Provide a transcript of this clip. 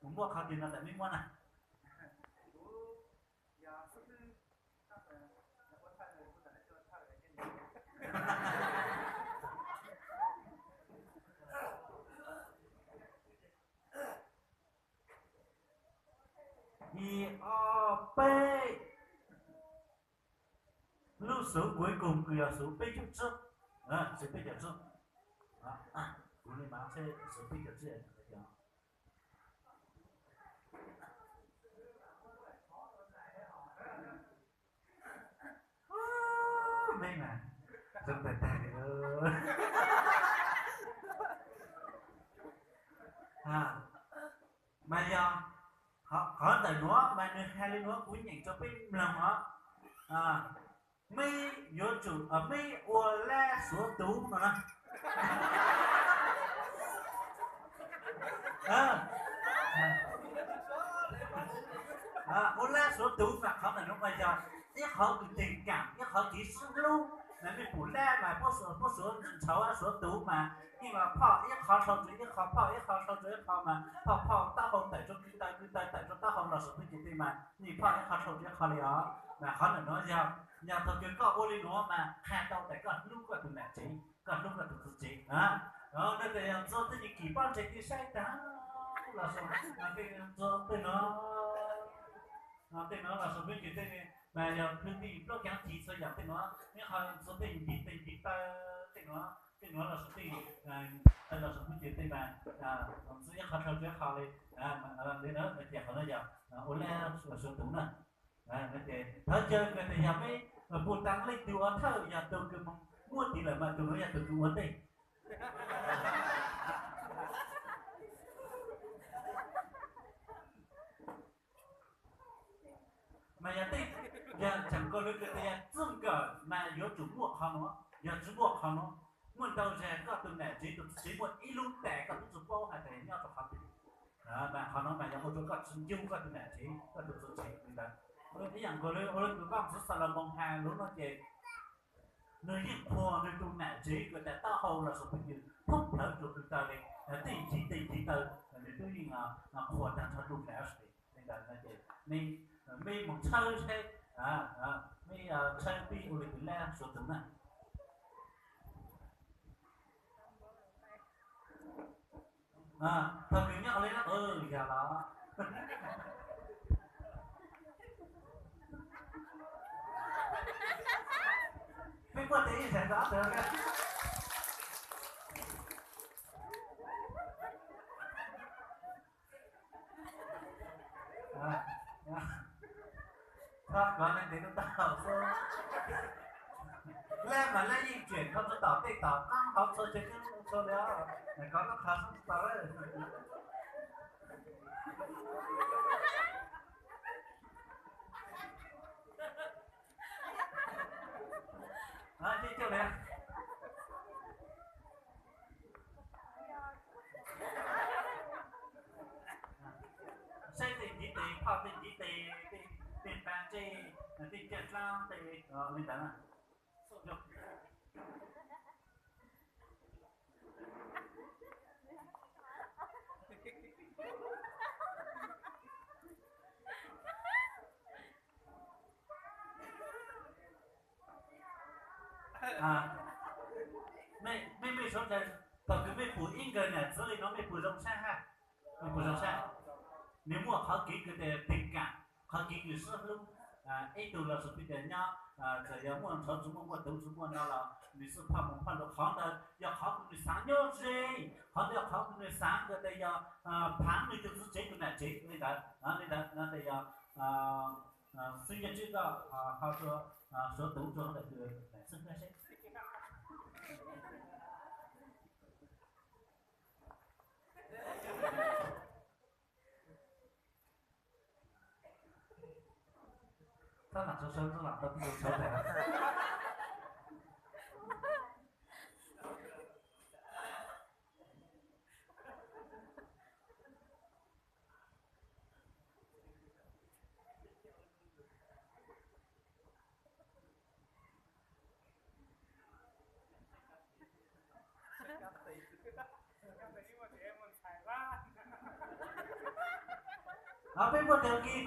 Kuv muaj qhov twg no tam mej muab na. Ib ob peb. Lub xuv cuối cùng kws yog xuv peb caug tsib, xuv peb caug tsib. Kuv li mas xuv peb caug tsib. Mej mas zoo tag tag li. Mas yog qhov ntawm nuav mas nws hais li nuav kuv nyeem rau peb mloog os. Mej yuav tsum, mej ua laj suav tuv no na. Ua laj suav tuv mas qhov ntawm nuav mas yog ib qhov kws teg kam, ib qhov kev sib hlub. Mas mej pum laj mas puab suav, puab suav ntshauv, suav tuv mas yeej los phoj ib qho dhau rua ib qho, phoj ib qho dhau rua ib qho mas phoj phoj taub hau tawm rua kwv taw, kwv taw tawm rua taub hau los sis phooj ywg tej mas yeej phoj ib qho dhau rua ib qho li os. Mas qhov ntawm nuav yog, yog thaum kws koj ua li nuav mas qha tau tas koj hlub koj tus nam tsev, koj hlub koj tus txiv tsev. Ntawd tas yog txog tej nyuag kis pob ntseg tej saib tag los sis tej nuav, tej nuav los sis phooj ywg tej mas yog khwv tij plaub caav tis txhua yam tej nuav, ib qho txog tej ntiv tes ntiv taw tej nuav, tej nuav los sis tej, los sis phooj ywg tej mas txog ib qho dhau rua ib qho li. Li ntawd ces qhov nuav yog ua laj suav tuv na. Thov caw kws tas yog mej puj tas leej twg ua thawj yog tus kws moog muab tis lawm mas tus nuav yog tus kws ua ntej. Mas yog tej, yog tseem kawg li kws tas yog txij nkawm mas yuav tsum muaj qhov nuav, yog tsi muaj qhov nuav, muaj ntau zag koj tus nam tsev tus txiv tsev muaj ib lub tas koj tub tsi paub has tas nyob rua qhov twg. Mas qhov nuav mas yog ua rua koj tsi ncu koj tus nam tsev koj tus txiv tsev li ntawd. Ib yaam nkaus li ua li kws Vaajtswv Xalumoos has lug no ces nws yeej qhuas nws tus nam tsev kws tas taub hau los sis phooj ywg thoob plawg rua kwv taw li, tej ntiv tes ntiv taw nws tub yeej qhuas tag nrho rua nws li ntawd no ces mej moog tshawb saib, mej tshawb peb ua li kws laj suav tuv na. Thaum kws nyob ua li no yog los peb muaj tes ib zag rau ob tug. Txhob kov neeg ntev lub taub hau xwb. Laj mas laj yeej tseem kho txog tom tej tom qab hauv txhua chaw txhua li os, kov koj qhov xwb tsis tau lawm. Coj li. Saib tej ntiv tes, phoj tej ntiv tes, tej npa ntsej, tej caj dlaab tej li ntawd na. Mej, mej suav dlawg, thaum kws mej pum ib nkawg nam txiv li no mej puas zoo sab hab? Mej puas zoo sab? Nws muaj qhov kev kws tas tes kam, qhov kev kws sib hlub. Ib tug los xwb peb tas nyob, txawm yog muaj ntshauv tsis muaj, muaj tuv tsis muaj no los nws xwb phoj moog phoj lug. Qhov ntawd yog qhov kws nws xaav nyob ze, qhov ntawd yog qhov kws nws xaav kws tas yog phaav nws tus txiv tsev tus nam tsev li ntawd. Li ntawd no tas yog xib nyiaj tsib koj ho rua suav tuv rua ntawm kws nam xib nyiaj seb. Txhob lam sawv sawv, txhob lam tau tib tug sawv tag. Peb muaj nws nqi.